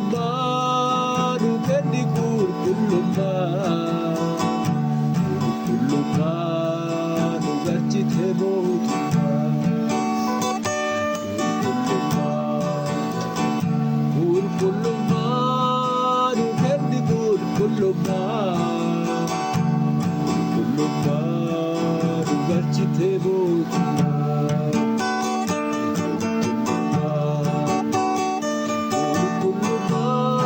Qulqullummaa nu kenni qulqullummaa. Qulqullummaa nu galchite mootummaa. Qulqullummaa, qulqullummaa nu kenni qulqullummaa. Qulqullummaa nu galchite mootummaa. Qulqullummaa, qulqullummaa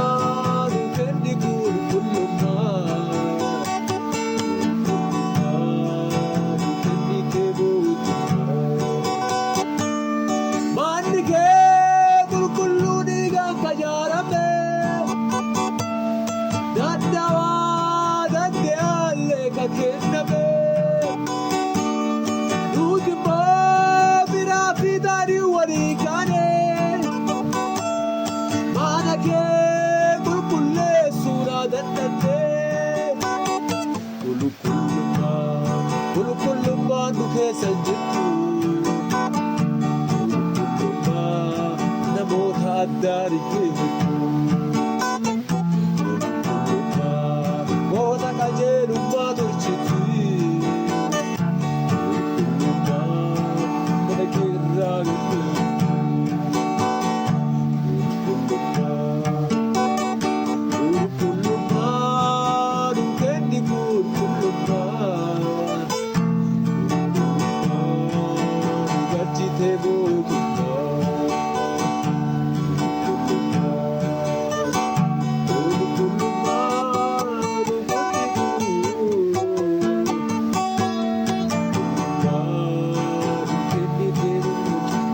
nu kenni qulqullummaa. Qulqullummaa nu kennite mootummaa. Manni kee qulqulluu dhiigaan kan ijaarame, dadhabaa danda'allee kan kenname. Nuti immoo biraa fi taanii walii kaane, mana kee qulqulleessuudhaa dadhabne. Qulqullummaa, qulqullummaan nu keessa hin jirtu. Qulqullummaa namoota addaan hin jirtu. Qulqullummaa moota qajeelummaa tolchiti. Qulqullummaa mana keerraa gaggeessu. Qulqullummaa, qulqullummaa nu kenni qulqullummaa. Qulqullummaa nu galchite mootummaa. Qulqullummaa, qulqullummaa nu kenni qulqullummaa nu kennite mootummaa.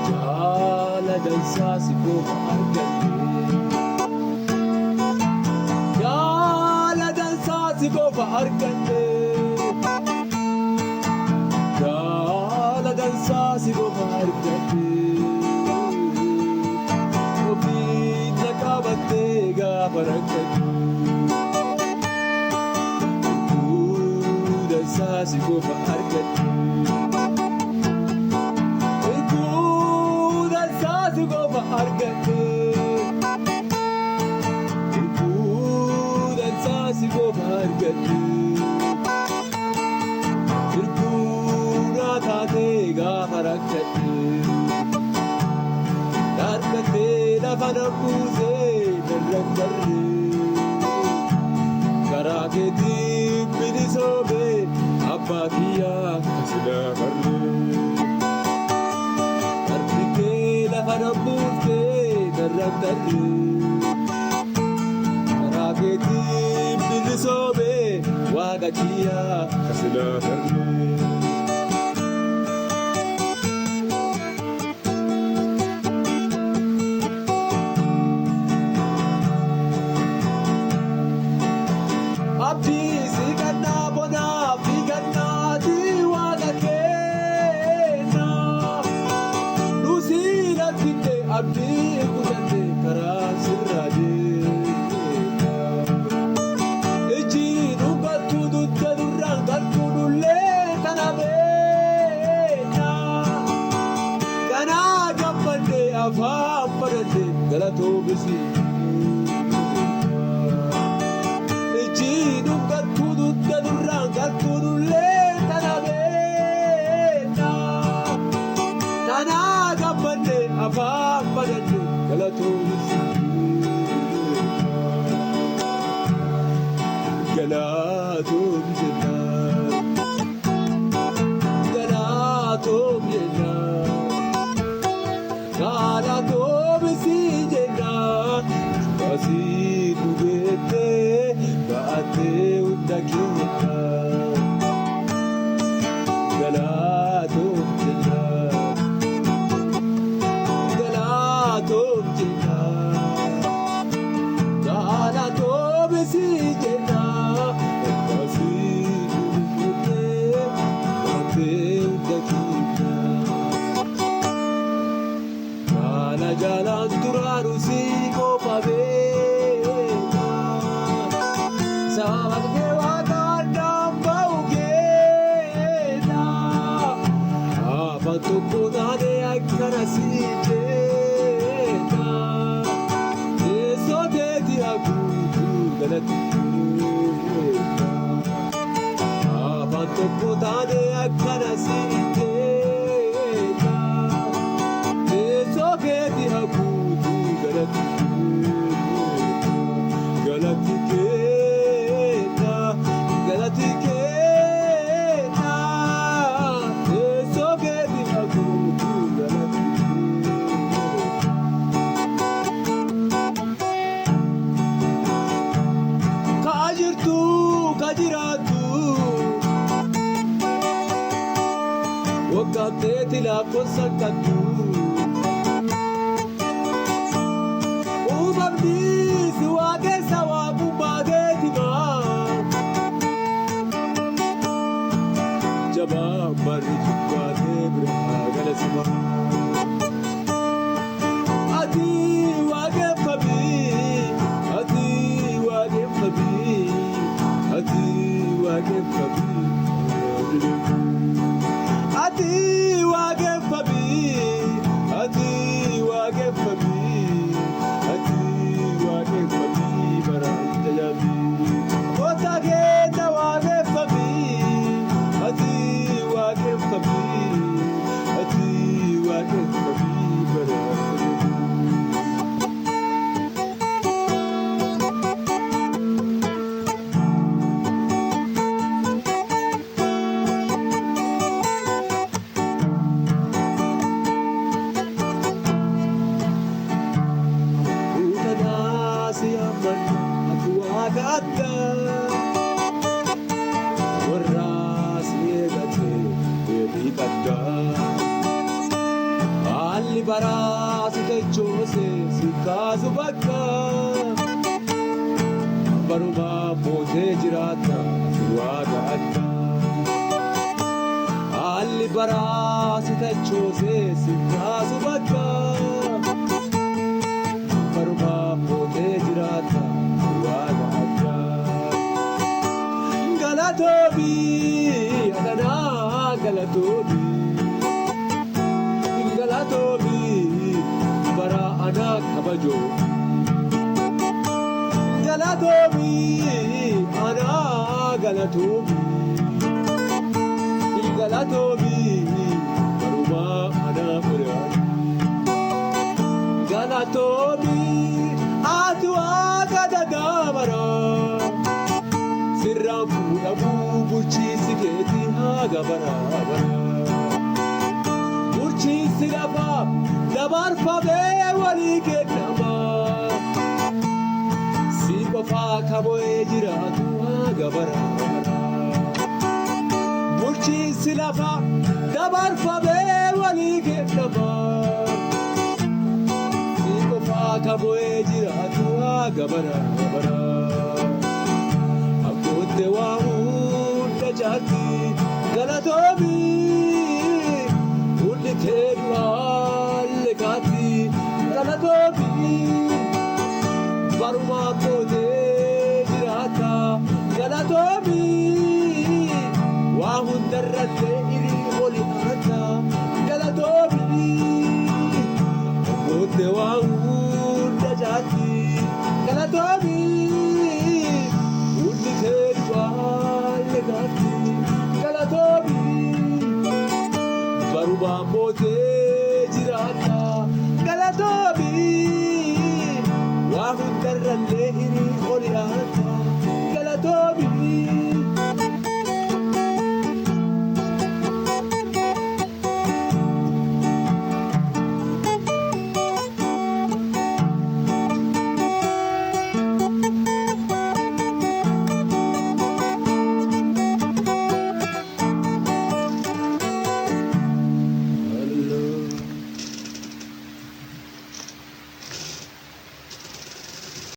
Jaala dansaa si qofa arganne. Jaala dansaa si qofa arganne. Jaala dansaa si qofa arganne. Ofiin na qabattee gaafa rakkadhu. Dansaa si qofa arganne. Dansaa si qofa arganne. Dansaa si qofa arganne. Hirkuunaa taatee gaafa rakkadhe. Darbattee lafa na buusee narra barree. Karaa keetiin bilisoomee abbaa kiyyaa kasinaa barree. Darbitee lafa na buuftee narra tarree. Karaa keetiin bilisoomee waaqa kiyyaa kasinaa barree. Abdii si gannaa bonaa fi gannaati waaqa keenya. Nu si lakkinne abdii kutanne karaa sirraa deemna. Iji nu galtuu dugda durraan galtuu nullee tana beekna. Kanaa gammadde afaan banadde galatoomisi. Iji nu galtuu dugda durraan galtuu nullee tana beekna. Tanaa gammadde afaan banadde galatoomisi. Galatoom jenna. Galatoom jenna. Galatoom si jenna. Asii nu geettee ba'attee hunda keenya. Galatoom jenna. Galatoom jenna. Galatoom si jenna. Asii nu geettee ba'attee hunda keenya. Jaala jaalaan duraanu si qofa beekna. galati keedha galati keedha galati keedha teessoo keetiin haguutu galati keedha. Ka jirtu ka jiraattu waggaatteeti lakkoofsa qabdu. Uumamni si waaqessa waaqummaa keetimaa. Jabaa barri jibbaatee biraa gala simaa. Ati waaqeffami, ati waaqeffami, ati waaqeffami. Ati waaqeffami, ati waaqeffami, ati waaqeffami bara tajaajili. Goota keenya waaqeffami, ati waaqeffami, ati waaqeffami bara tajaajili. Utanaasi ammanna ati waaqa addaa. Warra si eegate deebii qabdaa. Haalli baraa si techoose si kaasu bakka. Barumaa mootee jiraata ati waaqa addaa. Haalli baraa si techoose si kaasu bakka. Barumaa mootee jiraata ati waaqa addaa. Galatoomi adanaa galatoomi galatoomi bara anaa kabajoo galatoomi anaa galatoomi galatoomi barumaa anaa qoraan galatoomi ati waaqa dagaamara. Sirraan fuudhamuu bulchiinsi keetii haa gabaraa bara. Bulchiinsi lafaa dabarfamee walii kennama. Si qofaa kabo'ee jiraatu haa gabaraa bara. Bulchiinsi lafaa dabarfamee walii kennama. Si qofaa kabo'ee jiraatu haa gabaraa bara. Abbootte waa hunda caalti galatoomi hundi kee du'aalle kaatti galatoomi barumaa mootee jiraata galatoomi waa hundarrallee irii oli aanta galatoomi abbootte waa hunda caalti galatoomi.